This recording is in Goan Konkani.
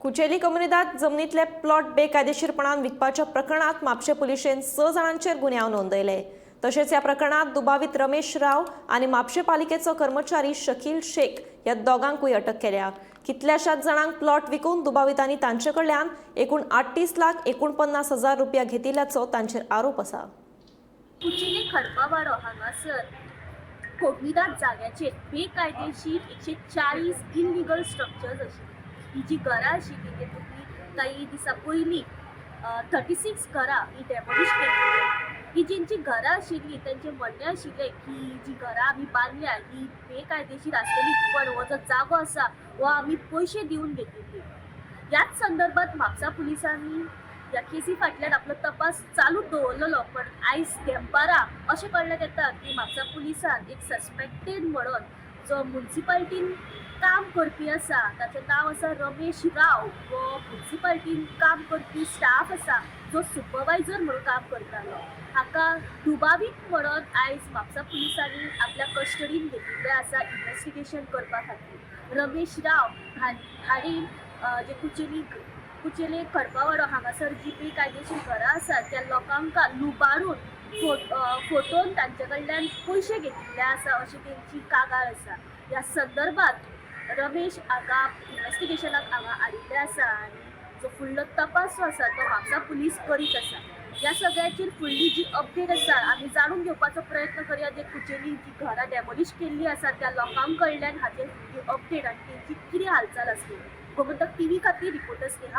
कुचेली कोमुनिदाद जमनीतले प्लॉट बेकायदेशीरपणान विकपाच्या प्रकरणात म्हापशें पुलिशेन 6 जाणांचेर गुन्यांव नोंदयले. तशेंच ह्या प्रकरणात दुबावीत रमेश राव आनी म्हापशें पालिकेचो कर्मचारी शकील शेख ह्या दोगांकूय अटक केल्या. कितल्याशाच जाणांक प्लॉट विकून दुबावितांनी तांचे कडल्यान एकूण 38,49,000 रुपया घेतिल्ल्याचो तांचेर आरोप आसा. कुचिली खडपावाडो हांगासर कोमुनिदाद जाग्याचेर बेकायदेशीर 140 इलिगल स्ट्रक्चर्स आशिल्ली. ही जी घरां आशिल्ली तेतूंतली काही दिसां पयलीं 36 घरां ही डेमोलिश केल्ली. ही जेंची घरां आशिल्ली तेंचें म्हणणें आशिल्लें की जी घरां आमी बांदल्या ही बेकायदेशीर आसतली, पण हो जो जागो आसा हो आमी पयशे दिवन घेतिल्ली. ह्याच संदर्भात म्हापसा पुलिसांनी ह्या केसी फाटल्यान आपलो तपास चालू दवरलेलो, पण आयज देंपारा अशें कळ्ळ्याक येता की म्हापसा पुलिसान एक सस्पेक्टेड म्हणून जो मुन्सिपाल्टीन काम करपी आसा, ताचें नांव आसा रमेश राव, हो मुन्सिपाल्टीन काम करपी स्टाफ आसा जो सुपरवायझर म्हणून काम करतालो, हाका दुबावीत म्हणून आयज म्हापसा पुलिसांनी आपल्या कस्टडीन घेतिल्लें आसा इन्वेस्टिगेशन करपा खातीर. रमेश राव हांणी जे कुचेली खडपावाडो हांगासर जी बेकायदेशीर घरां आसात त्या लोकांक लुबाडून फोटोन तांचे कडल्यान पयशे घेतिल्ले आसा अशी तेंची कागाळ आसा. ह्या संदर्भात रमेश हाका इन्वेस्टिगेशनाक हांगा हाडिल्लें आसा आनी जो फुडलो तपास जो आसा तो म्हापसा पुलीस करीत आसा. ह्या सगळ्याचेर फुडली जी अपडेट आसा आमी जाणून घेवपाचो प्रयत्न करया, जे कुचेली जी घरां डेमोलिश केल्ली आसा त्या लोकां कडल्यान हाचेर फुडली अपडेट आनी तेंची कितें हालचाल आसली. गोमंतक टीव्ही खातीर रिपोर्टर स्नेहा.